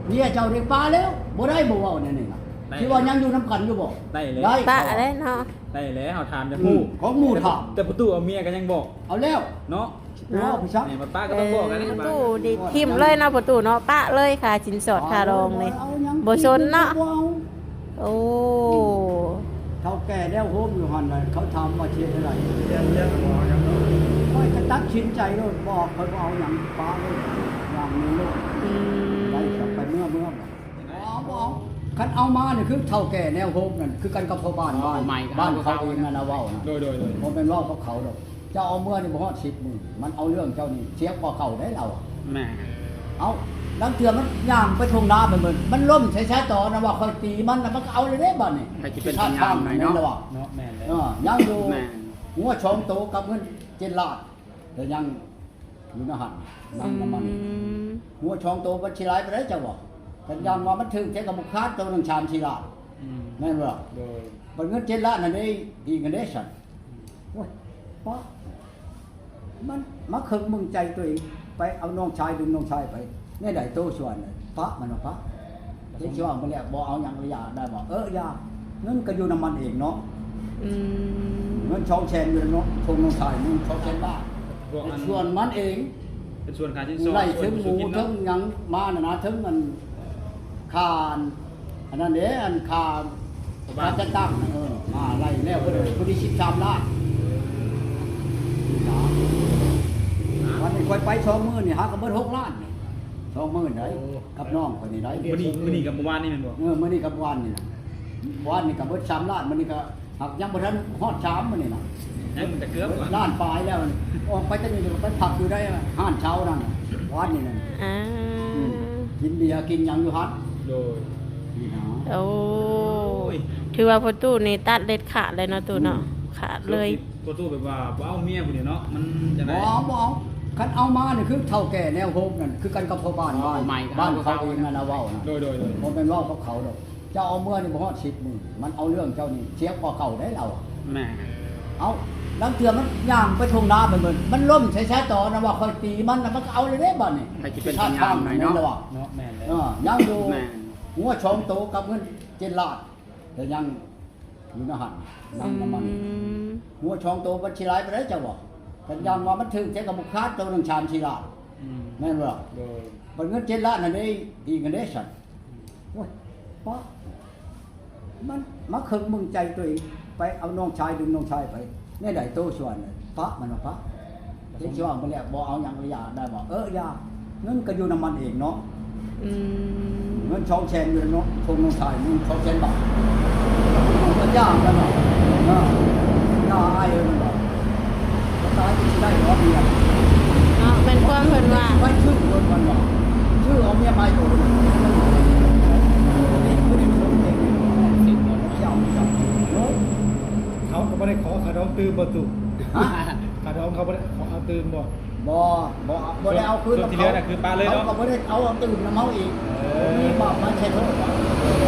ເມຍເຈົ້າໄດ້ປະແລ້ວ ບໍ່ໄດ້ບໍ່ເວົ້າແນວນີ້ນະ ໄດ້ ທີ່ວ່າຍັງຢູ່ນຳກັນຢູ່ບໍ່? ໄດ້ແລ້ວ ໄດ້ ປະແລ້ວເນາະ ໄດ້ແລ້ວ ເຮົາຖາມຈາກ ອືມ ຜູ້ ຂອງໝູ່ຖາມ ແຕ່ປະຕູເອົາເມຍກໍຍັງບອກ ເອົາແລ້ວເນາະ ເນາະ ເວົ້າໄປຊະ ແມ່ນ ປະກໍຕ້ອງບອກກັນ ປະຕູນີ້ຖິ້ມເລີຍເນາະ ປະຕູເນາະ ປະເລີຍ ຄ່າສິນສອດຄ່າດອງນີ້ ເອົາ ບໍ່ສົນເນາະ ບໍ່ເອົາ ໂອ້ ເຖົ້າແກ່ແນວໂຮມຢູ່ຫັ້ນນະ ເຂົາຖາມວ່າຊິເຮັດແນວໃດ ເລື່ອງ ເລື່ອງບໍ່ເອົາຫຍັງເນາະ ຂ້ອຍກໍຕັດສິນໃຈໂລດ ບໍ່ ຂ້ອຍບໍ່ເອົາຫຍັງ ປະໂລດ ຢ່າງນີ້ໂລດ ອືມ ໄດ້ກໍໄປເມືອ ເມືອ ບໍ່ ບໍ່ເອົາ ຄັນເອົາມານີ້ຄືເຖົ້າແກ່ແນວໂຮມນັ້ນ ຄືກັນກັບພໍ່ບ້ານ ບ້ານ ບ້ານເຂົາເອງນັ້ນນະເວົ້ານະ ໂດຍ ໂດຍ ໂດຍ ບໍ່ແມ່ນເວົ້າກັບເຂົາດອກ ເຈົ້າເອົາເມືອນີ້ບໍ່ຮອດສິບມື້ ມັນເອົາເລື່ອງເຈົ້ານີ້ເສຍກວ່າເກົ່າໄດ໋ລາວ ແມ່ນ ເອົ້າ ລາງເທື່ອມັນຍ່າງໄປທົ່ງນາໄປເໝິດ ມັນລົ້ມໃສ່ຊາຕອນນະວ່າຂ້ອຍຕີມັນນະ ມັນກໍເອົາເລີຍເດ້ບາດນີ້ ໃຜຊິເປັນພະຍານໃຫ້ເນາະ ແມ່ນແລ້ວ ເນາະ ແມ່ນແລ້ວ ເອີ ຍັງຢູ່ ແມ່ນ ງົວສອງໂຕກັບເງິນເຈັດລ້ານ ແຕ່ຍັງຢູ່ໃນຫັ້ນ ນຳ ອືມ ນຳມັນ ງົວສອງໂຕມັນຊິຫຼາຍປານໃດເຈົ້າວ່າ ຄັນຢ່າງວ່າມັນຖືກແທ້ກໍບໍ່ຂາດໂຕໜຶ່ງສາມສີ່ລ້ານ ອືມ ແມ່ນບໍ່? ໂດຍ ບັດເງິນເຈັດລ້ານຫັ້ນເດ້ ອີກຫັ້ນເດ້ຊັ້ນ ໂອ້ຍ ປະ ມັນມາເຄິ່ງເບິ່ງໃຈຕົວເອງ ໄປເອົານ້ອງຊາຍ ດຶງນ້ອງຊາຍໄປ ແນວໃດໂຕຊວນ ປະມັນວ່າປະ ເຮັດຊວນໄປແລ້ວ ບໍ່ເອົາຫຍັງ ຢ່າໄດ້ບໍ່? ເອີ ຢ່າ ເງິນກໍຢູ່ນຳມັນເອງເນາະ ອືມ ເງິນສອງແສນຢູ່ເນາະ ສົ່ງນ້ອງຊາຍ ເງິນສອງແສນບາດ ສ່ວນມັນເອງ ເປັນສ່ວນຄ່າສິນສອດ ໄລ່ເຖິງໝູ ເຖິງຫຍັງມານະນະ ເຖິງອັນ ຄ່າອັນນັ້ນເດ້ ອັນຄ່າ ຄ່າຈັດຕັ້ງ ເອີ ອ່າ ໄລ່ແລ້ວ ພໍດີສິບສາມລ້ານ ວັນນີ້ຂ້ອຍໄປສອງມື້ນີ້ ຫາກໍເບິດຫົກລ້ານ ສອງມື້ໄດ໋ ໂອ້ ກັບນ້ອງຂ້ອຍນີ້ໄດ໋ ມື້ນີ້ ມື້ນີ້ກັບມື້ວານນີ້ແມ່ນບໍ່? ເອີ ມື້ນີ້ກັບວານນີ້ນະ ວານນີ້ກໍເບິດສາມລ້ານ ມື້ນີ້ກໍ ຫາກຍັງບໍ່ທັນຮອດສາມມື້ນີ້ນະ ຍັງແຕ່ເກືອບ ເບິດລ້ານປາຍແລ້ວ ອອກໄປແຕ່ນີ້ກໍໄປພັກຢູ່ໃນຮ້ານເຊົ່ານັ້ນ ວັດນີ້ນັ້ນ ອ່າ ອືມ ກິນເບຍກິນຫຍັງຢູ່ຫັ້ນ ໂດຍ ນີ້ນະ ໂອ້ຍ ໂອ້ຍ ຖືວ່າພໍ່ຕູ້ນີ້ຕັດເດັດຂາດເລີຍເນາະຕູ້ເນາະ ອືມ ຂາດເລີຍ ພໍ່ຕູ້ແບບວ່າບໍ່ເອົາເມຍຜູ້ນີ້ເນາະ ມັນຈັ່ງໃດ? ບໍ່ ບໍ່ເອົາ ຄັນເອົາມານີ້ຄືເຖົ້າແກ່ແນວໂຮມນັ້ນ ຄືກັນກັບພໍ່ບ້ານ ບ້ານ ບ້ານເຂົາເອງນັ້ນນະເວົ້ານະ ໂດຍ ໂດຍ ໂດຍ ບໍ່ແມ່ນເວົ້າກັບເຂົາດອກ ເຈົ້າເອົາເມືອນີ້ບໍ່ຮອດສິບມື້ ມັນເອົາເລື່ອງເຈົ້ານີ້ເສຍກວ່າເກົ່າໄດ໋ລາວ ແມ່ນ ເອົ້າ ລາງເທື່ອມັນຍ່າງໄປທົ່ງນາໄປເໝິດ ມັນລົ້ມໃສ່ຊາຕອນນະວ່າຂ້ອຍຕີມັນນະ ມັນກໍເອົາເລີຍເດ້ບາດນີ້ ໃຜຊິເປັນພະຍານໃຫ້ເນາະ ເນາະ ແມ່ນແລ້ວ ເອີ ຍັງຢູ່ ແມ່ນ ງົວສອງໂຕກັບເງິນເຈັດລ້ານ ແຕ່ຍັງຢູ່ໃນຫັ້ນ ນຳ ນຳມັນ ອືມ ງົວສອງໂຕມັນຊິຫຼາຍປານໃດເຈົ້າວ່າ ຄັນຢ່າງວ່າມັນຖືກແທ້ກໍບໍ່ຂາດໂຕໜຶ່ງສາມສີ່ລ້ານ ອືມ ແມ່ນບໍ່? ໂດຍ ບັດເງິນເຈັດລ້ານຫັ້ນເດ້ ອີກຫັ້ນເດ້ຊັ້ນ ໂອ້ຍ ປະ ມັນມາເຄິ່ງເບິ່ງໃຈຕົວເອງ ໄປເອົານ້ອງຊາຍ ດຶງນ້ອງຊາຍໄປ ແນວໃດໂຕຊວນ ປະມັນວ່າປະ ເຮັດຊວນໄປແລ້ວ ບໍ່ເອົາຫຍັງ ຢ່າໄດ້ບໍ່? ເອີ ຢ່າ ເງິນກໍຢູ່ນຳມັນເອງເນາະ ອືມ ເງິນສອງແສນຢູ່ເນາະ ສົ່ງນ້ອງຊາຍ ເງິນສອງແສນບາດ ມັນກໍຢ່າກັນເນາະ ເອີ ຢ່າອ້າຍເອີຍ ມັນວ່າ ຕາຍຊິໄດ້ບໍ່ເມຍ ເນາະ ແມ່ນຄວາມເພິ່ນວ່າ ໄປຊື້ລົດມັນວ່າ ຊື້ເອົາເມຍໃໝ່ໂຕໜຶ່ງ ເຂົາກໍບໍ່ໄດ້ຂໍຄ່າດອງຕື່ມບໍ່ຕຸ ຮະ ຄ່າດອງເຂົາບໍ່ໄດ້ຂໍເອົາຕື່ມບໍ່? ບໍ່ ບໍ່ ບໍ່ໄດ້ເອົາຄືນນຳເຂົາ ທີ່ເຫຼືອນະຄືປະເລີຍເນາະ ເຂົາກໍບໍ່ໄດ້ເອົາຕື່ມນຳເຮົາອີກ ເອີ ບໍ່ມີບາບມາໃສ່ໂທດ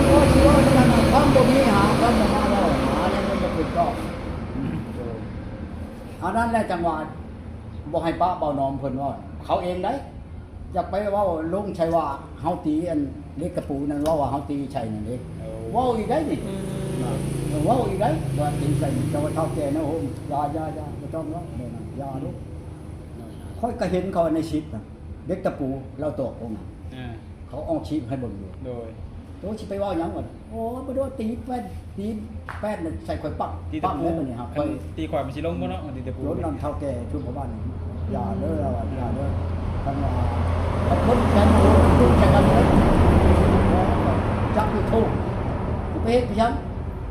ໂອ້ຍ ຊິເວົ້າຈັ່ງນັ້ນ ຄວາມບໍ່ມີຫາ ຄວາມບໍ່ມາເວົ້າຫາ ແນວມັນບໍ່ຖືກຕ້ອງ ອັນນັ້ນແຫຼະຈັ່ງວ່າບໍ່ໃຫ້ປະເບົາໜອມເພິ່ນເວົ້າ ເຂົາເອງໄດ໋ ຢ່າໄປເວົ້າລົງໃສ່ວ່າເຮົາຕີອັນເຫຼັກຕະປູນັ້ນ ເວົ້າວ່າເຮົາຕີໃສ່ນັ້ນເດ້ ເວົ້າອີກໄດ໋ນີ້ ອືມ ເວົ້າອີກໄດ໋ ວ່າຕີໃສ່ ເຈົ້າວ່າເຖົ້າແກ່ແນວໂຮມ ຢ່າ ຢ່າ ຢ່າ ບໍ່ຕ້ອງເວົ້າແນວນັ້ນ ຢ່າໂລດ ຂ້ອຍກໍເຫັນເຂົາໃນຄລິບນະ ເຫຼັກຕະປູລາວຕອກຕົງນັ້ນ ເອີ ເຂົາອອກຄລິບໃຫ້ເບິ່ງຢູ່ ໂດຍ ໂຕຊິໄປເວົ້າຫຍັງວະ ໂອ້ຍ ບໍ່ໂດນຕີແປ້ນ ຕີແປ້ນໃສ່ຂ້ອຍປັກ ຕີຕະປູ ປັກແລ້ວບັດນີ້ຫາຂ້ອຍ ຕີຂ້ອຍມັນຊິລົງບໍ່ເນາະ ຕີຕະປູ ລົງນຳເຖົ້າແກ່ຊຸມພໍ່ບ້ານ ຢ່າເດີ ຢ່າເດີ ຄັນວ່າຄົນແຂນໂຕຕຸ້ມໃສ່ກັນເລີຍ ຈັບຢູ່ໂທ ຊິໄປເຮັດຫຍັງ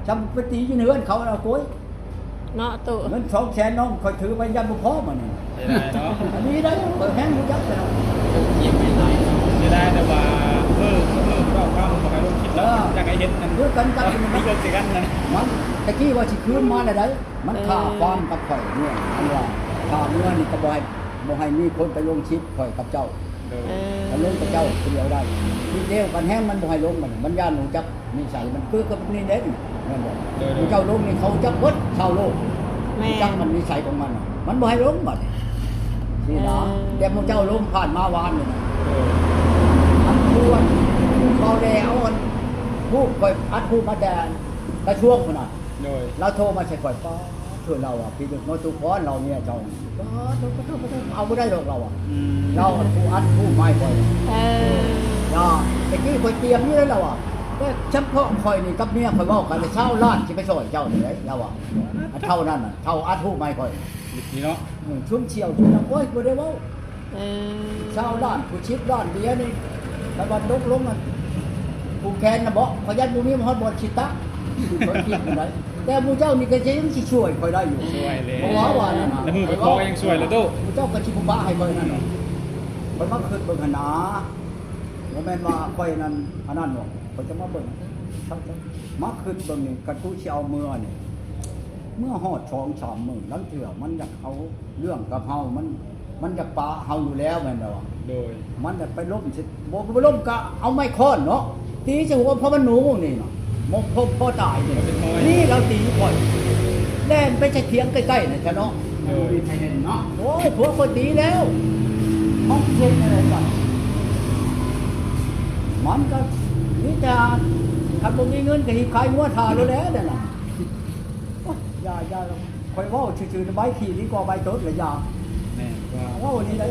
ຈຳໄປຕີຢູ່ໃນເຮືອນເຂົາລະໂກຍ ເນາະຕູ້ ເງິນສອງແສນນ້ອງຂ້ອຍຖືໄວ້ຢ້ານບໍ່ພໍບາດນີ້ ເສຍດາຍເນາະ ອັນນີ້ໄດ້ ຂ້ອຍແຮງຮູ້ຈັກແລ້ວ ເສຍດາຍແຕ່ວ່າ ເອີ ເອີ ເວົ້າຄວາມບໍ່ໃຫ້ລົງຄລິບ ເອີ ຢາກໃຫ້ເຫັນອັນ ຄືກັນກັບ ເອີ ເລື່ອງຄືກັນນະ ມັນຕະກີ້ວ່າຊິຄືນມາແລ້ວໃດ໋ ມັນ ເອີ ຂ້າຄວາມກັບຂ້ອຍເມື່ອ ອັນວ່າຂ້າເມື່ອນີ້ກໍບໍ່ໃຫ້ ບໍ່ໃຫ້ມີຄົນໄປລົງຄລິບຂ້ອຍກັບເຈົ້າ ໂດຍ ເອີ ມັນລົງແຕ່ເຈົ້າຜູ້ດຽວໄດ້ ທີ່ດຽວກັນແຮງມັນບໍ່ໃຫ້ລົງ ມັນ ມັນຢ້ານຮູ້ຈັກນິໄສ ມັນຄືກັບນີ້ເດ້ ແມ່ນບໍ່? ໂດຍ ໂດຍ ເຈົ້າລົງນີ້ເຂົາຈັກເບິດຊາວໂລກ ແມ່ນ ຈັກມັນນິໄສຂອງມັນ ມັນບໍ່ໃຫ້ລົງບັດນີ້ ຊີ້ນະ ເອີ ແຕ່ໝູ່ເຈົ້າລົງຜ່ານມາວານນີ້ນະ ໂດຍ ມັນຄວນ ຮູບ ຂ້ອຍອັດຮູບມາແຕ່ກະຊວງພຸ້ນນະ. ໂດຍ ລາວໂທມາໃສ່ຂ້ອຍ ປ້າດ ເທື່ອລາວວ່າ ພີ່ເດັກນ້ອຍຕຸກອນ ລາວເມຍເຈົ້າ ປ້າດ ໂທ ໂທ ໂທ ເອົາບໍ່ໄດ້ດອກລາວວ່າ. ອືມ ລາວຜູ້ອັດຮູບມາໃຫ້ຂ້ອຍ. ເອີ ລາວ ແຕ່ກີ້ຂ້ອຍຕຽມຢູ່ເດ້ລາວວ່າ ແຕ່ສຳເພາະຂ້ອຍນີ້ກັບເມຍຂ້ອຍເວົ້າກັນ ຊາວລ້ານຊິໄປຊ່ອຍເຈົ້ານີ້ເດ້ລາວວ່າ. ເທົ່ານັ້ນນະ ເທົ່າອັດຮູບມາໃຫ້ຂ້ອຍນີ້ເນາະ. ອືມ ຊຸມສ່ຽວຊຸມນະ ໂອ້ຍ ບໍ່ໄດ້ເວົ້າ. ເອີ ຊາວລ້ານ ຜູ້ສິບລ້ານເບຍນີ້ ຄັນວ່າຕົກລົງນັ້ນ ຜູກແຂນນະເບາະ ຂ້ອຍຢ້ານບໍ່ມີຮອດບ່ອນຊິຕາກ ຂ້ອຍຄິດຈັ່ງໃດ. ແຕ່ໝູ່ເຈົ້ານີ້ກໍຍັງຊິຊ່ວຍຂ້ອຍໄດ້ຢູ່ ຊ່ວຍແລ້ວ ເພາະວ່າວ່ານັ້ນນະ ແຕ່ໝູ່ບໍ່ພໍຍັງຊ່ວຍແລ້ວໂຕ ໝູ່ເຈົ້າກໍຊິບໍ່ປະໃຫ້ຂ້ອຍນັ້ນ. ຂ້ອຍມາຄິດເບິ່ງຫັ້ນນາ ບໍ່ແມ່ນວ່າຂ້ອຍນັ້ນອັນນັ້ນດອກ ຂ້ອຍຈະມາເບິ່ງ ມາຄິດເບິ່ງນີ້ ຄັນກູຊິເອົາເມືອນີ້ ເມືອຮອດສອງສາມມື້ ລາງເທື່ອມັນຢາກເອົາເລື່ອງກັບເຮົາ ມັນ ມັນຢາກປະເຮົາຢູ່ແລ້ວແມ່ນບໍ່? ໂດຍ ມັນຢາກໄປລົມ ບໍ່ ບໍ່ລົມກະເອົາໄມ້ຄ້ອນເນາະ ຕີໃສ່ຫົວ ເພາະມັນໜູນີ້ເນາະ ໝົກພົບພໍຕາຍນີ້ ນີ້ລາວຕີຂ້ອຍ ແລ່ນໄປໃສ່ຖຽງໃກ້ໆນັ້ນຊະເນາະ. ໂດຍ ບໍ່ມີໃຜເຫັນເນາະ. ໂອ້ຍ ຜົວຂ້ອຍຕີແລ້ວ ມັນເຮັດແນວໃດກັນ ມັນກໍມີແຕ່ ຄັນບໍ່ມີເງິນກໍຮີບຂາຍງົວຖ້າໂລດແຫຼະນັ້ນນະ. ໂອ້ຍ ຢ່າ ຢ່າ ຂ້ອຍເວົ້າຊື່ໆ ໃບຂີ້ດີກວ່າໃບຕົດລະຢ່າ. ແມ່ນ ເວົ້ານີ້ໄດ໋.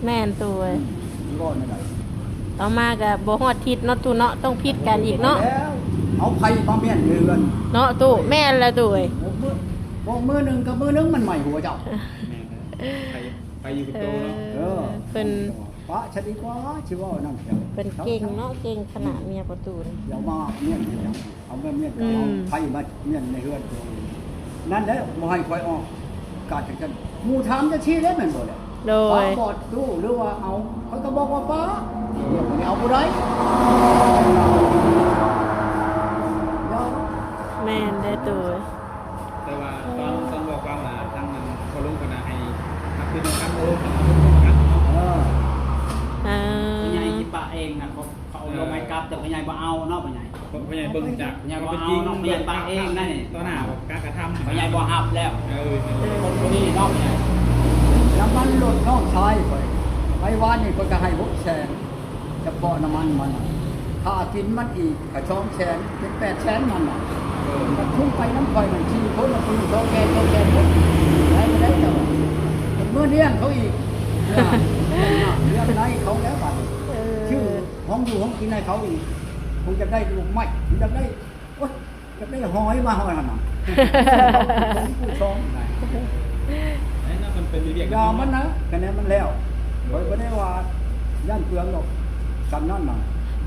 ແມ່ນຕູ້ເອີຍ ອືມ ເວົ້ານີ້ໄດ໋. ຕໍ່ມາກໍບໍ່ຮອດທິດເນາະຕູ້ເນາະ ຕ້ອງຜິດກັນອີກເນາະ. ແລ້ວ ເອົາໄຟມາມ້ຽນໃນເຮືອນເນາະຕູ້. ແມ່ນແລ້ວຕູ້ເອີຍ ບໍ່ມື້ ບໍ່ມື້ໜຶ່ງກັບມື້ໜຶ່ງມັນໄໝ້ຫົວເຈົ້າ. ແມ່ນ ໄຟ ໄຟຢູ່ກັບໂຕເນາະ. ເອີ ເອີ ເພິ່ນ ປະຊະດີກວ່າ ຊິເວົ້ານັ້ນ. ເພິ່ນເກັ່ງເນາະ ເກັ່ງຂະໜາດເມຍປະຕູນີ້. ຢ່າມາມ້ຽນຫຍັງ ເອົາແມ່ນ ອືມ ໄປມາມ້ຽນໃນເຮືອນຕົວເອງ ນັ້ນແຫຼະ ບໍ່ໃຫ້ຂ້ອຍອອກກາດຈັ່ງຊັ້ນ. ໝູ່ຖາມຈັ່ງຊີ້ເດ້ ແມ່ນບໍ່ແຫຼະ? ໂດຍ ປ້າບອດຕູ້ ຫຼືວ່າເອົາ ຂ້ອຍກໍບອກວ່າປ້າ ດຽວນີ້ເອົາບໍ່ໄດ້. ແມ່ນເດ້ໂຕ. ແຕ່ວ່າຕອນ ຕອນບອກວ່າ ທາງນັ້ນພໍ່ລຸງເພິ່ນນະໃຫ້ ຄືນຳກັນ ພໍ່ລຸງເພິ່ນນະ ນຳກັນເນາະ. ເອີ ເອີ ພໍ່ໃຫຍ່ຊິປະເອງນະ ເຂົາ ເຂົາລົງໃຫ້ກັບ ແຕ່ພໍ່ໃຫຍ່ບໍ່ເອົາເນາະ ພໍ່ໃຫຍ່ ພໍ່ໃຫຍ່ເບິ່ງຈາກ ພໍ່ໃຫຍ່ບໍ່ເອົາເນາະ ພໍ່ໃຫຍ່ປະເອງນະນີ້ ຕໍ່ໜ້າການກະທຳ ພໍ່ໃຫຍ່ບໍ່ຮັບແລ້ວ. ເອີ ຄົນຜູ້ນີ້ເນາະ ພໍ່ໃຫຍ່ ນ້ຳມັນລົດນ້ອງຊາຍຂ້ອຍ ໄປວານນີ້ຂ້ອຍກໍໃຫ້ຫົກແສນ ສະເພາະນ້ຳມັນມັນ ຄ່າກິນມັນອີກກໍສອງແສນ ເຈັດແປດແສນມັນນະ. ເອີ ມັນທຸງໄປນຳຂ້ອຍນັ້ນ ສີ່ຄົນນະ ຜູ້ໜຶ່ງສອງແສນ ສອງແສນໝົດ ໄດ້ບໍ່ໄດ້ເຈົ້າ ເມື່ອລ້ຽງເຂົາອີກ ລ້ຽງໃນເຂົາແລ້ວບາດນີ້. ເອີ ຊື້ ຂອງຢູ່ຂອງກິນໃຫ້ເຂົາອີກ ຄົງຈະໄດ້ລູກໄມ້ ຄົງຈະໄດ້ ໂອ້ຍ ຈະໄດ້ຫອຍມາຫອຍຫັ້ນນະ ຜູ້ຊອງໄດ້ ເອີ ນັ້ນມັນເປັນວຽກ ຢ່າມັນນະ ຄະແນນມັນແລ້ວ ຂ້ອຍບໍ່ໄດ້ວ່າຢ້ານເປືອງດອກ ສ່ຳນັ້ນນະ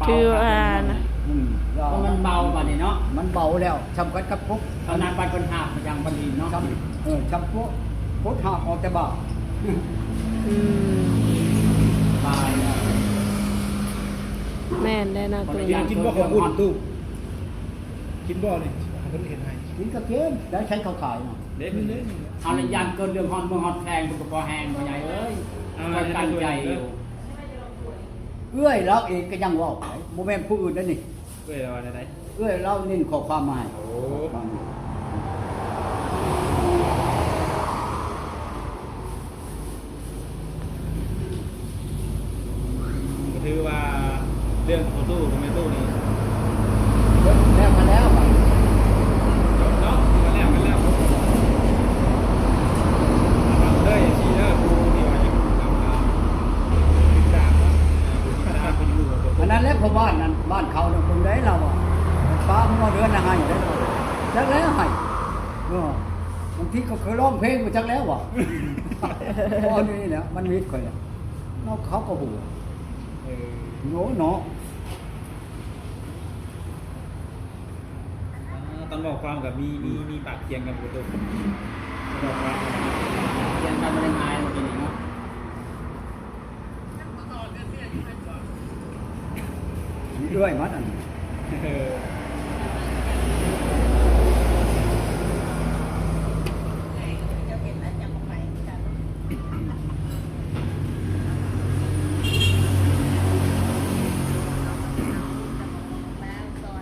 ຄືວ່ານະ ອືມ ຢ່າ ເພາະມັນເບົາບາດນີ້ເນາະ ມັນເບົາແລ້ວ ສ່ຳກັນກັບພວກ ຂະໜາດບັດເພິ່ນຫາບມັນຍັງບໍ່ດີເນາະ ສ່ຳ ເອີ ສ່ຳພວກ ພວກຫາບອອກແຕ່ບ່າ ອືມ ສະບາຍແລ້ວ ແມ່ນແລ້ວນະ ຕູ້ ກິນບໍ່ເຂົ້າປຸ້ນຕູ້ ກິນບໍ່ນີ້ ເພິ່ນເຮັດໃຫ້ ກິນກໍກິນ ໄດ້ໃຊ້ເຂົາຂາຍເນາະ ເດ້ ເດ້ ເອົາລະ ຢ້ານເກີດເລື່ອງຮອດເມືອງຮອດແຂວງ ເພິ່ນກໍພໍແຮງ ພໍ່ໃຫຍ່ເອີຍ ເອົາລະ ຂ້ອຍກັ້ນໃຈຢູ່ ເອື້ອຍລາວເອງກໍຍັງເວົ້າໄປ ບໍ່ແມ່ນຜູ້ອື່ນເດ້ນີ້. ເອື້ອຍລາວວ່າແນວໃດ? ເອື້ອຍລາວເນັ້ນຂໍ້ຄວາມມາໃຫ້. ໂອ້ ກໍຖືວ່າເລື່ອງພໍ່ຕູ້ກັບແມ່ຕູ້ນີ້ ແລ້ວກໍແລ້ວ ເນາະ ຖືວ່າແລ້ວກໍແລ້ວ ລະວັງເດີ ເອັຟຊີ ເດີ ຜູ້ທີ່ວ່າຢາກ ອັນນັ້ນແຫຼະ ພໍ່ບ້ານນັ້ນ ບ້ານເຂົານະ ເບິ່ງໄດ້ລາວວ່າ ປ້າເມືອເຮືອນນະ ໃຫ້ໄດ້ລາວ ຈັກແລ້ວໃຫ້ ເອີ ບາງທີກໍເຄີຍຮ້ອງເພງມາ ຈັກແລ້ວວ່າ ພໍນີ້ແຫຼະ ມັນມິດຂ້ອຍແຫຼະເນາະ ເຂົາກໍຮູ້ ເອີ ໂນເນາະ. ອ່າ ຕອນເວົ້າຄວາມກໍມີ ມີ ມີປາກຖຽງກັນຢູ່ ຕົວ ຕອນເວົ້າຄວາມ ຖຽງກັນບໍ່ໄດ້ງ່າຍເນາະ ເປັນຫຍັງເນາະ ມີເອື້ອຍມັນອັນ ເອີ.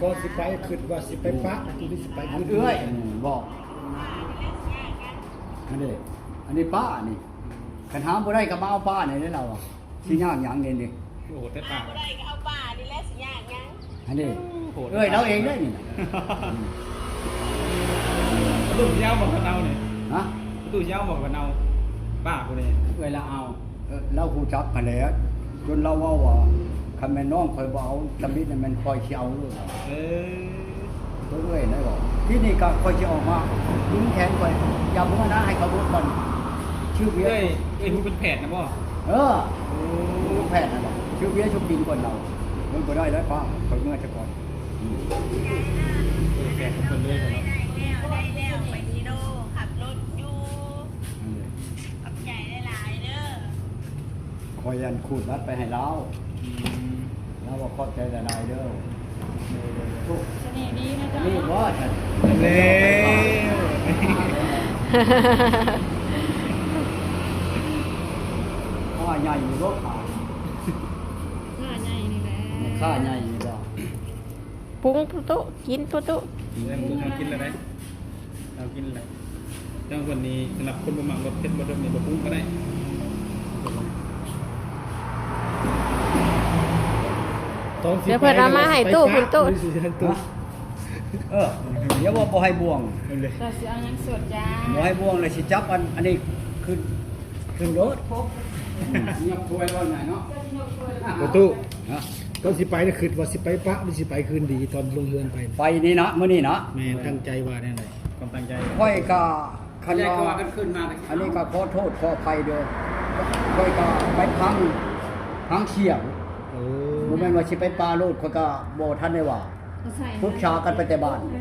ກ່ອນຊິໄປ ຄິດວ່າຊິໄປປະ ຫຼືຊິໄປ ເອື້ອຍ ອືມ ບອກ ອັນນີ້ ອັນນີ້ປ້ານີ້ ຄັນຫາບໍ່ໄດ້ກໍມາເອົາປ້ານີ້ເດ້ ລາວວ່າ ຊິຍາກຫຍັງເດນີ້ ໂອ້ ແຕ່ປ້າ ບໍ່ໄດ້ກໍເອົາປ້ານີ້ແຫຼະ ຊິຍາກຫຍັງ ອັນນີ້ ໂອ້ຍ ເອື້ອຍລາວເອງເດ້ນີ້ນະ. ປະຕູຊິເອົາບໍ່ ຄັນເອົານີ້? ຮະ? ປະຕູຊິເອົາບໍ່ ຄັນເອົາປ້າຜູ້ນີ້? ເອື້ອຍລາວເອົາ. ເອີ ລາວຮູ້ຈັກຫັ້ນແຫຼະ ຈົນລາວເວົ້າວ່າ ຄັນແມ່ນນ້ອງຂ້ອຍບໍ່ເອົາ ທຳອິດນັ້ນແມ່ນຂ້ອຍຊິເອົາໂລດ. ເອີ ໂຕເອື້ອຍໄດ້ບໍ່? ທີນີ້ກໍຂ້ອຍຊິອອກມາດຶງແຂນຂ້ອຍ ຢ່າເມືອນະ ໃຫ້ເຂົາເບິ່ງກ່ອນ. ຊື່ເວຍ ເອື້ອຍ ເອື້ອຍຜູ້ເປັນແພດນະບໍ່? ເອີ ໂອ້ ເປັນແພດນັ້ນແຫຼະ. ຊື່ເວຍຊຸກດິນກ່ອນລາວ. ມັນບໍ່ໄດ້ແລ້ວ ປ້າ ຂ້ອຍເມືອຊະກ່ອນ. ອືມ ເປີດແບບເພິ່ນເລີຍເນາະ. ໄດ້ແລ້ວ ໄດ້ແລ້ວ ໄປຊິໂດ ຂັບລົດຢູ່. ອືມ ຂອບໃຈຫຼາຍໆເດີ. ຂ້ອຍອັນຂູດບັດໄປໃຫ້ລາວ. ອືມ ລາວວ່າຂອບໃຈຫຼາຍໆເດີ. ໂອ້ ສະເໜ່ດີນະເຈົ້າ. ນີ້ບໍ່ ເດ້ ຂ້າໃຫຍ່ຢູ່ບໍ່ ຂ້າ ຂ້າໃຫຍ່ນີ້ແຫຼະ. ຂ້າໃຫຍ່ຢູ່ບໍ່? ປຸງໂຕະ ກິນໂຕະ. ເລີ່ມກິນແລ້ວໄດ໋ ເຮົາກິນແລ້ວ. ເຈົ້າ ເພິ່ນນີ້ສຳລັບຄົນບໍ່ມັກລົດເຜັດ ບໍ່ເລິກນີ້ບໍ່ປຸງກໍໄດ້. ດຽວເພິ່ນເອົາມາໃຫ້ຕູ້ພຸ້ນຕູ້. ເອີ ດຽວວ່າບໍ່ໃຫ້ບ່ວງ ເຈົ້າຊິເອົາຫຍັງສົດຈ້າ? ບໍ່ໃຫ້ບ່ວງ ແລ້ວຊິຈັບອັນ ອັນນີ້ຂຶ້ນ ຂຶ້ນໂລດ. ຍົກຖ້ວຍເວົ້າໜ້ອຍເນາະ ປະຕູ. ຮະ? ຕອນຊິໄປນະ ຄິດວ່າຊິໄປປະ ຫຼືຊິໄປຄືນດີ ຕອນລົງເຮືອນໄປ? ໄປນີ້ນະ ມື້ນີ້ນະ. ແມ່ນ ຕັ້ງໃຈວ່າແນວໃດ? ຄວາມຕັ້ງໃຈ ຂ້ອຍກະ ຄັນວ່າ ອັນນີ້ກໍຂໍໂທດຂໍອະໄພເດີ ຂ້ອຍກໍໄປພັງ ພັງສຽງ. ໂອ້ ບໍ່ແມ່ນວ່າຊິໄປປະໂລດ ຂ້ອຍກໍບໍ່ທັນໄດ້ວ່າ ປຶກສາກັນໄປແຕ່ບ້ານ. ເອີ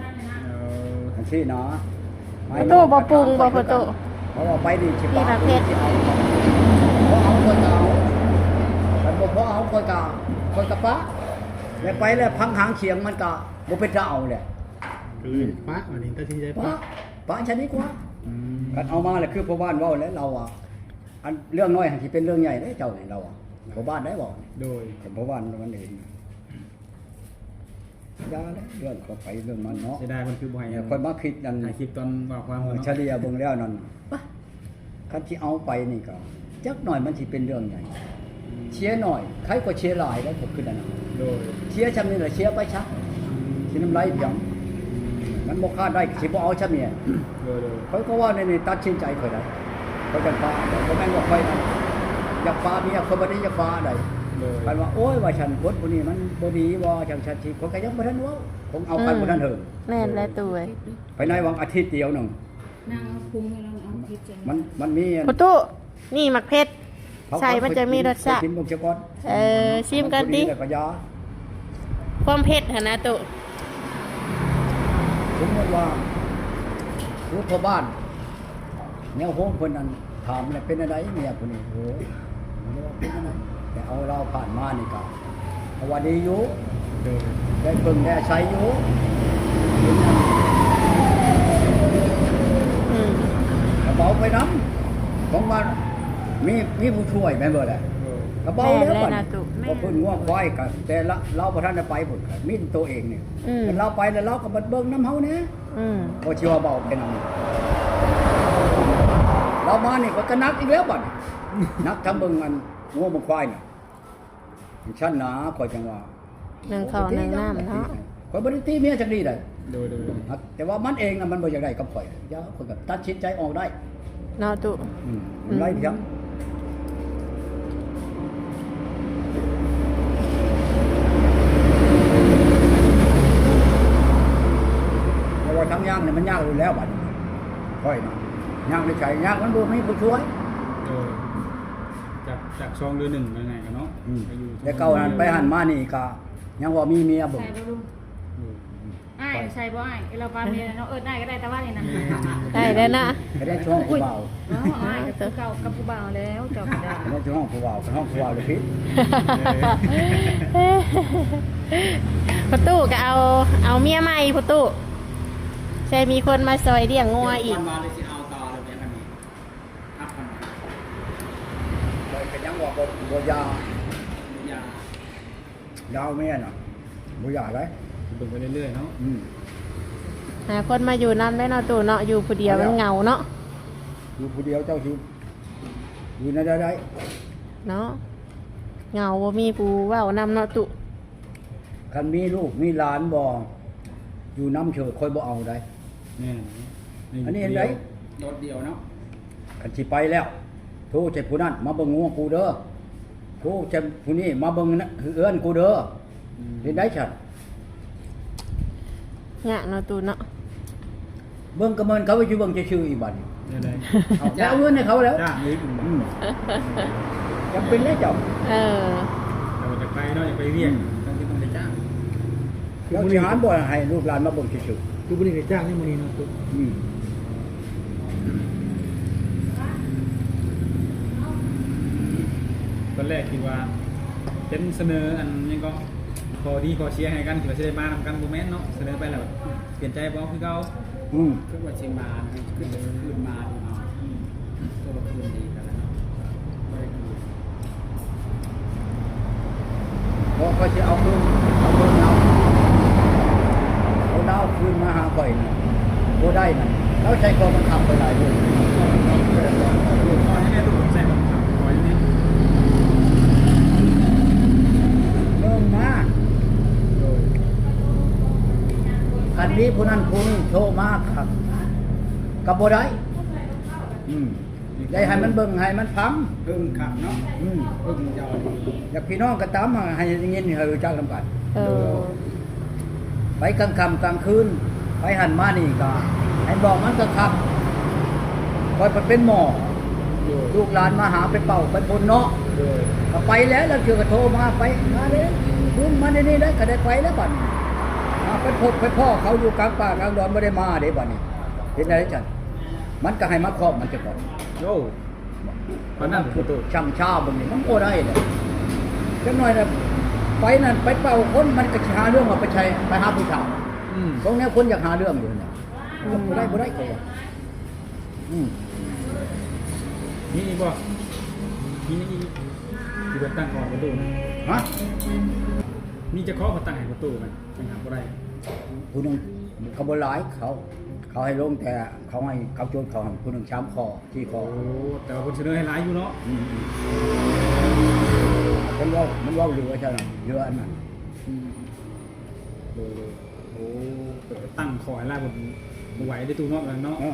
ຈັ່ງຊີ້ນະ. ປະຕູບໍ່ປຸງບໍ່ປະຕູ? ເພາະວ່າໄປນີ້ຊິປະ ຊິເອົາ ບໍ່ເອົາຂ້ອຍກໍເອົາ ຄັນບໍ່ພໍເອົາຂ້ອຍກໍ ຂ້ອຍກໍປະ. ແລ້ວໄປແລ້ວພັງຫາງສຽງມັນກໍບໍ່ເປັນຕາເອົາແຫຼະ. ກໍເລີຍປະ ອັນນີ້ຕັດສິນໃຈປະ ປະ ປະຊັ້ນດີກວ່າ. ອືມ ຄັນເອົາມາແລ້ວຄືພໍ່ບ້ານເວົ້າແຫຼະ ລາວວ່າ ອັນເລື່ອງນ້ອຍຫັ້ນຊິເປັນເລື່ອງໃຫຍ່ເດ້ເຈົ້ານີ້ ລາວວ່າ. ພໍ່ບ້ານໄດ້ເວົ້າ. ໂດຍ ເປັນພໍ່ບ້ານມັນເອງ. ຢ່າແຫຼະ ເລື່ອງເຂົາໄປເລື່ອງມັນເນາະ. ເສຍດາຍເພິ່ນຄືບໍ່ໃຫ້ ຂ້ອຍມາຄິດນັ້ນ ຖ່າຍຄລິບຕອນເວົ້າຄວາມເນາະ. ສະເລ່ຍເບິ່ງແລ້ວນັ້ນ ປະ ຄັນຊິເອົາໄປນີ້ກໍຈັກໜ້ອຍມັນຊິເປັນເລື່ອງໃຫຍ່. ອືມ ເສຍໜ້ອຍໄຄກວ່າເສຍຫຼາຍໄດ໋ ຂ້ອຍຄິດອັນນັ້ນ. ໂດຍ ເສຍຊ່ຳນີ້ລະເສຍໄປຊະ. ອືມ ຊິນ້ຳລາຍພຽງ ມັນບໍ່ຄາດໄດ້ ຊິບໍ່ເອົາຊະເມຍ. ໂດຍໆ ຂ້ອຍກໍເວົ້າແນວນີ້ ຕັດສິນໃຈຂ້ອຍໄດ້ ຂ້ອຍຈັ່ງປະ. ບໍ່ແມ່ນວ່າຂ້ອຍນັ້ນຢາກປະເມຍ ຂ້ອຍບໍ່ໄດ້ຢາກປະໃດ. ໂດຍ ຄັນວ່າ ໂອ້ຍ ວ່າຊັ້ນ ຄົນຜູ້ນີ້ມັນບໍ່ດີບໍ່ ຈັ່ງຊັ້ນຊີ້ ຂ້ອຍກໍຍັງບໍ່ທັນເວົ້າ ຄົງເອົາໄປ ອືມ ບໍ່ທັນເຖິງ. ແມ່ນແຫຼະຕູ້ເອີຍ ພາຍໃນຫວ່າງອາທິດດຽວໜຶ່ງ ນາງເອົາປຸງໃຫ້ລາວ ເອົາເຜັດຈັ່ງ ມັນ ມັນມີ ປະຕູ ນີ້ໝາກເຜັດ ເອົາ ໃສ່ມັນຈະມີລົດຊາດ. ກິນເບິ່ງຊະກ່ອນ. ເອີ ຊີມກ່ອນຕິ ແລ້ວກໍຢາ ຄວາມເຜັດຫັ້ນນະຕູ້. ສົມມຸດວ່າ ຜູ້ພໍ່ບ້ານແນວໂຮງເພິ່ນນັ້ນ ຖາມແລ້ວເປັນແນວໃດເມຍຜູ້ນີ້? ໂອ້ຍ ເປັນແນວໃດ? ແຕ່ເອົາລາວຜ່ານມານີ້ກໍ ເພາະວ່າດີຢູ່. ໂດຍ ໄດ້ເພິ່ງໄດ້ອາໄສຢູ່. ອືມ ກະເບົາໄປນຳ ຂອງວ່າມີ ມີຜູ້ຊ່ວຍແມ່ນບໍ່ລະ? ໂດຍ ກະເບົາແລ້ວ. ແມ່ນແຫຼະ ບັດນີ້ນະຕຸ ແມ່ນ ເພິ່ນງົວຄວາຍກະ ແຕ່ລະ ລາວບໍ່ທັນໄດ້ໄປພຸ້ນ ກະມີແຕ່ໂຕເອງນີ້. ອືມ ຄັນລາວໄປແລ້ວ ລາວກະມາເບິ່ງນຳເຮົາແດ່. ອືມ ກໍຊິວ່າເບົາໄປນຳ ລາວມານີ້ ຂ້ອຍກະໜັກອີກແລ້ວບັດນີ້. ໜັກທັງເບິ່ງອັນງົວເບິ່ງຄວາຍນີ້. ຊັ້ນນະ ຂ້ອຍຈັ່ງວ່າ ໜຶ່ງເຂົ້າໜຶ່ງນ້ຳເນາະ. ຂ້ອຍບໍ່ໄດ້ຕິເມຍຈັກດີ້ໃດ. ໂດຍໆ ແຕ່ວ່າມັນເອງນະ ມັນບໍ່ຢາກໄດ້ກັບຂ້ອຍ. ຢ່າ ຂ້ອຍກໍຕັດສິນໃຈອອກໄດ້ເນາະຕຸ. ອືມ ອືມ ໄດ້ພຽງ ແຕ່ວ່າທາງຍ່າງນີ້ມັນຍາກຢູ່ແລ້ວບັດນີ້. ຂ້ອຍນະ ຍາກໃນໃຈ ຍາກມັນບໍ່ມີຜູ້ຊ່ວຍ. ໂດຍ ຈາກ ຈາກສອງເດືອນໜຶ່ງ ວ່າງ່າຍໆເນາະ. ອືມ ແຕ່ເກົ່າຫັ້ນໄປຫັ້ນມານີ້ກະຍັງວ່າມີເມຍເບິ່ງ. ໃສ່ບໍ່ລຸງ? ໂດຍ ອ້າຍໃສ່ບໍ່ອ້າຍ? ເອີ ລາວວ່າເມຍເນາະ ເອີ້ນອ້າຍກໍໄດ້ ແຕ່ວ່ານີ້ນະ ໄດ້ແລ້ວນະ ກໍໄດ້ຊ່ວງຜູ້ບ່າວ. ເອີ ອ້າຍກໍຄືເກົ່າກັບຜູ້ບ່າວແລ້ວ ເຈົ້າກໍໄດ້ ກໍໄດ້ຊ່ວງຜູ້ບ່າວ ກໍຮ້ອງຜູ້ບ່າວເລີຍຜິດ. ພໍ່ຕູ້ກໍເອົາ ເອົາເມຍໃໝ່ ພໍ່ຕູ້ ໃສ່ມີຄົນມາຊ່ອຍລ້ຽງງົວອີກ. ເອົາຕໍ່ເລີຍ ອັນນີ້ ຮັບກັນ ຂ້ອຍກໍຍັງວ່າບໍ່ ບໍ່ຢ່າ ບໍ່ຢ່າ ລາວແມ່ນນະ ບໍ່ຢາກໄດ້ ເບິ່ງໄປເລື້ອຍໆເນາະ. ອືມ ຫາຄົນມາຢູ່ນຳໄດ້ເນາະຕູ້ເນາະ ຢູ່ຜູ້ດຽວມັນເຫງົາເນາະ. ຢູ່ຜູ້ດຽວເຈົ້າຊິຢູ່ແນວໃດໄດ້ເນາະ ເຫງົາ ບໍ່ມີຜູ້ເວົ້ານຳເນາະຕູ້. ຄັ ຄັນມີລູກມີຫຼານບໍ່ຢູ່ນຳເສີ ຂ້ອຍບໍ່ເອົາໃດ. ແມ່ນ. ອັນນີ້ເຫັນໃດ? ໂດດດ່ຽວເນາະ. ຄັນຊິໄປແລ້ວ ໂທໃສ່ຜູ້ນັ້ນມາເບິ່ງງົວກູເດີ, ໂທໃສ່ຜູ້ນີ້ມາເບິ່ງເຮືອນກູເດີ. ອືມ. ເຮັດໄດ້ຊັ້ນ. ຍາກເນາະ ຕູ້ເນາະ. ເບິ່ງກໍແມ່ນເຂົາໄປຊິເບິ່ງຊື່ໆ ອີກບາດນີ້. ແນວໃດ? ເອົາ ແລ້ວເອົາເງິນໃຫ້ເຂົາແລ້ວ. ຈ້າງອີກ. ອືມ. ຈຳເປັນແລ້ວເຈົ້າ. ເອີ. ແຕ່ວ່າຈະໄປເນາະ, ຈະໄປວຽກ. ອືມ. ຕ້ອງ ຕ້ອງໄດ້ຈ້າງ. ເຈົ້າຊິຫາບໍ່ໃຫ້ລູກຫຼານມາເບິ່ງຊື່ໆ. ຄືບໍ່ໄດ້ຈ້າງໃນມື້ນີ້ເນາະ. ອືມ. ຕອນແລກຄິດວ່າເປັນສະເໜີອັນຫຍັງກໍ ຂໍ້ດີຂໍ້ເສຍໃຫ້ກັນ ທີ່ວ່າຊິໄດ້ມານຳກັນ ບໍ່ແມ່ນເນາະ. ສະເໜີໄປແລ້ວປ່ຽນໃຈບໍ່ຄືເກົ່າ? ອືມ. ຄືວ່າຊິມາ ຄືວ່າຄືນມາຢູ່ເນາະ. ອືມ. ຄືວ່າຄືນດີກັນແລ້ວເນາະ. ບໍ່ໄດ້ຄືນ. ບໍ່ ຂ້ອຍຊິເອົາຄືນ ເອົາເບິ່ງເອົາ ເອົາດາວຄືນມາຫາຂ້ອຍນີ້ ບໍ່ໄດ້ນະ. ລາວໃຊ້ຂໍ້ບັງຄັບຂ້ອຍຫຼາຍເດ້. ເບິ່ງມາ ຄັນມີຜູ້ນັ້ນຜູ້ນີ້ໂທມາ ກໍບໍ່ໄດ້. ອືມ. ໄດ້ໃຫ້ມັນເບິ່ງ ໃຫ້ມັນຟັງ ເບິ່ງຄັກເນາະ. ອືມ. ເບິ່ງເຈົ້າ ຢາກພີ່ນ້ອງກໍຕາມ ໃຫ້ໄດ້ຍິນ ໃຫ້ຮູ້ຈັກນຳກັນ. ເອີ. ໄປກາງຄ່ຳກາງຄືນ ໄປຫັ້ນມານີ້ກໍໃຫ້ບອກມັນຄັກໆ. ຂ້ອຍໄປເປັນໝໍ ໂດຍ ລູກຫຼານມາຫາ ໄປເປົ່າໄປພົ່ນເນາະ. ໂດຍ. ກໍໄປແລ້ວ ລາງເທື່ອກໍໂທມາ ໄປ ມາເດ້ ຄືນມາໃນນີ້ໄດ້ ກໍໄດ້ໄປແລ້ວບັດນີ້. ອາ ໄປພົບໄປພໍ້ເຂົາຢູ່ກາງປ່າກາງດອນ ບໍ່ໄດ້ມາເດ້ບັດນີ້. ເຮັດແນວໃດຊັ້ນ? ມັນກໍໃຫ້ມາຄອບມັນຊະກ່ອນ. ໂອ້ ປານນັ້ນບໍ່ຕູ້. ຊ່ຳຊາເບິ່ງນີ້ມັນບໍ່ໄດ້ແຫຼະ. ຈັກໜ້ອຍນະ ໄປນັ້ນໄປເປົ່າຄົນ ມັນກໍຊິຫາເລື່ອງວ່າໄປໃຊ້ ໄປຫາຜູ້ສາວ. ອືມ. ຂອງແນວຄົນຢາກຫາເລື່ອງຢູ່ນັ້ນນະ. ອືມ. ບໍ່ໄດ້ ບໍ່ໄດ້ກໍວ່າ. ອືມ. ມີອີກບໍ່? ມີອີກ ທີ່ເພິ່ນຕັ້ງຂອງປະຕູນະ? ຮະ? ມີຈັກຂໍ້ເພິ່ນຕັ້ງໃຫ້ປະຕູນະ? ຍັງຫາບໍ່ໄດ້. ຜູ້ໜຶ່ງກໍບໍ່ຫຼາຍ ເຂົາ ເຂົາໃຫ້ລົງ ແຕ່ເຂົາໃຫ້ ເຂົາໂຈດເຂົາໃຫ້ຜູ້ໜຶ່ງສາມຂໍ້ ສີ່ຂໍ້. ໂອ້ ແຕ່ວ່າເພິ່ນສະເໜີໃຫ້ຫຼາຍຢູ່ເນາະ. ອືມ. ເພິ່ນເວົ້າ ມັນເວົ້າເຫຼືອຊັ້ນນະ ເຫຼືອອັນນັ້ນ. ອືມ. ໂດຍ ໂດຍ. ໂອ້ ຕັ້ງຂໍ້ໃຫ້ຫຼາຍ ບໍ່ ບໍ່ໄຫວເດ້ຕູ້ເນາະ ເນາະ. ເອີ.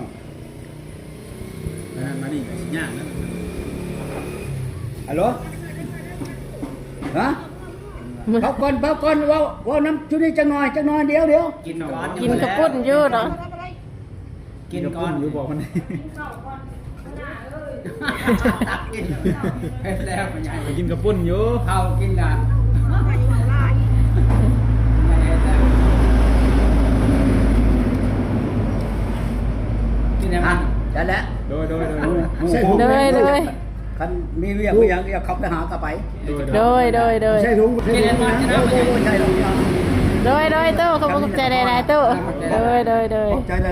ອັນນັ້ນມານີ້ກໍຊິຍາກນະ. ຮັລໂຫຼ ຮະ? ເອົາກ່ອນ ເອົາກ່ອນ ເວົ້າ ເວົ້ານຳຈຸນີ້ຈັກໜ້ອຍ ຈັກໜ້ອຍ ດຽວ ດຽວ. ກິນກ່ອນ ກິນເຂົ້າປຸ້ນຢູ່ເນາະ. ກິນກ່ອນ ຢູ່ບໍ່ມັນ ຕັກກິນ ເຮັດແລ້ວ ໄປກິນເຂົ້າປຸ້ນຢູ່. ເຂົ້າກິນກະ ກິນໃຫ້ມັນ ໄດ້ແລ້ວ. ໂດຍ ໂດຍ ໂດຍ. ໂດຍ ໂດຍ. ຄັນມີວຽກມີຫຍັງ ຢາກເຂົ້າໄປຫາກໍໄປ. ໂດຍ ໂດຍ ໂດຍ. ໃສ່ຖົງ ໃສ່ຖົງ ກິນໃຫ້ມັນ ໂດຍ ໂດຍ ໂດຍ ຕູ້ ຂອບໃຈຫຼາຍໆ ຕູ້. ໂດຍ ໂດຍ ໂດຍ. ຂອບໃຈຫຼາຍ.